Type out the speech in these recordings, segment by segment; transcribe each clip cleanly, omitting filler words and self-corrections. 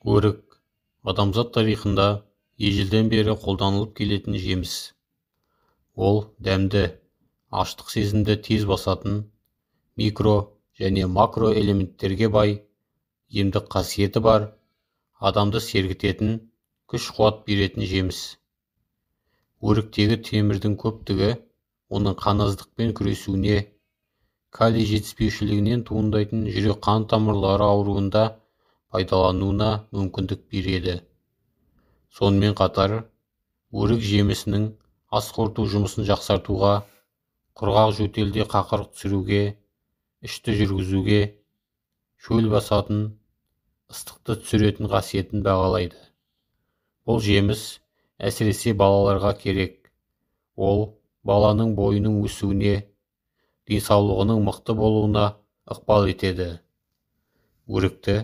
Өрік адамзат тарихында ежелден бері қолданылып келетін жеміс. Ол дәмді, аштық сезімді тез басатын, микро және макро элементтерге бай, емдік қасиеті бар, адамды сергітетін, күш-қуат беретін жеміс. Өріктегі темірдің көптігі оның қаназдықпен күресуіне, калий жетіспеушілігінен туындайтын жүрек-қан тамырлары ауруында пайдалануына мүмкіндік береді. Сонымен қатар, өрік жемісінің ас қорыту жұмысын жақсартуға, құрғақ жөтелде қақырық түсіруге, ішті жүргізуге, шөл басатын, ыстықты түсіретін қасиетін бағалайды. Бұл жеміс әсіресе балаларға керек. Ол баланың бойының өсуіне, денсаулығының мықты болуына ықпал етеді. Өрікті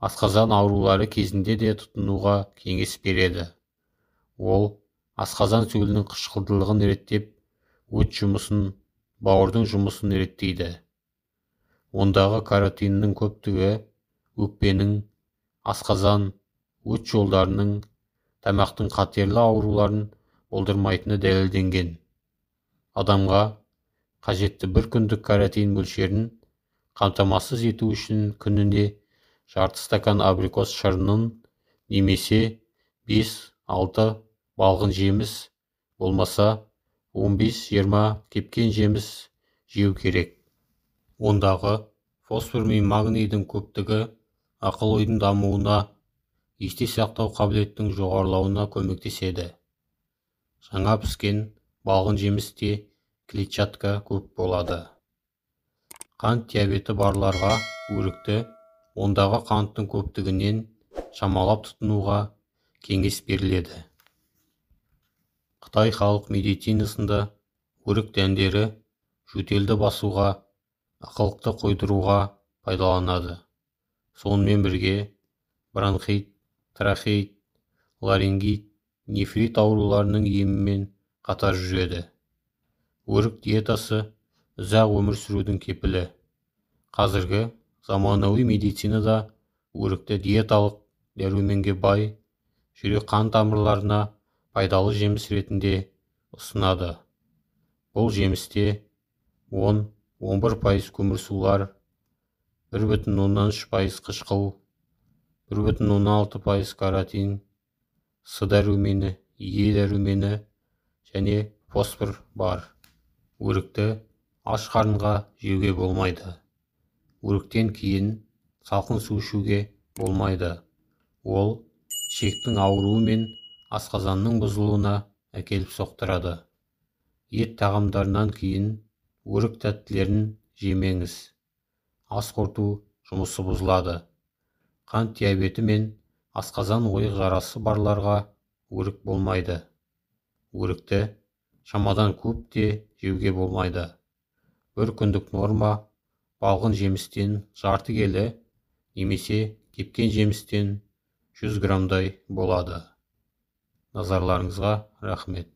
асқазан аурулары кезінде де тұтынуға кеңес береді. Ол асқазан сөлінің қышқылдылығын реттеп, өт жұмысын, бауырдың жұмысын реттейді. Ондағы каротиннің көптігі өкпенің, асқазан, өт жолдарының, тамақтың қатерлі ауруларын болдырмайтыны дәлелденген. Адамға қажетті бір күндік каротин мөлшерін қамтамасыз ету үшін күніне жарты стакан абрикос шырынын немесе 5-6 балғын жеміс, болмаса 15-20 кепкен жеміс жеу керек. Ондағы фосфор мен магнийдің көптігі ақыл-ойдың дамуына, есте сақтау қабілетінің жоғарылауына көмектеседі. Жаңа піскен балғын жемісте клетчатка көп болады. Қант диабеті барларға өрікті ондағы қанттың көптігінен шамалап тұтынуға кеңес беріледі. Қытай халық медицинасында өрік дәндері жөтелді басуға, ықылықты қойдыруға пайдаланады. Сонымен бірге бронхит, трахеит, ларингит, нефрит ауруларының емімен қатар жүреді. Өрік диетасы ұзақ өмір сүрудің кепілі. Қазіргі заманауи медицинада өрікті диеталық дәруменге бай, жүрек-қан тамырларына пайдалы жеміс ретінде ұсынады. Бұл жемісте 10-11% көмірсулар, 1,3% қышқыл, 1,6% каротин, С дәрумені, Е дәрумені және фосфор бар. Өрікті аш қарынға жеуге болмайды. Өріктен кейін салқын су ішуге болмайды. Ол ішектің ауруы мен асқазанның бұзылуына әкеліп соқтырады. Ет тағамдарынан кейін өрік тәттілерін жемеңіз. Ас қорыту жұмысы бұзылады. Қант диабеті мен асқазан ойық жарасы барларға өрік болмайды. Өрікті шамадан көп те жеуге болмайды. Бір күндік норма балғын жемістен жарты келі немесе кепкен жемістен 100 граммдай болады. Назарларыңызға рахмет.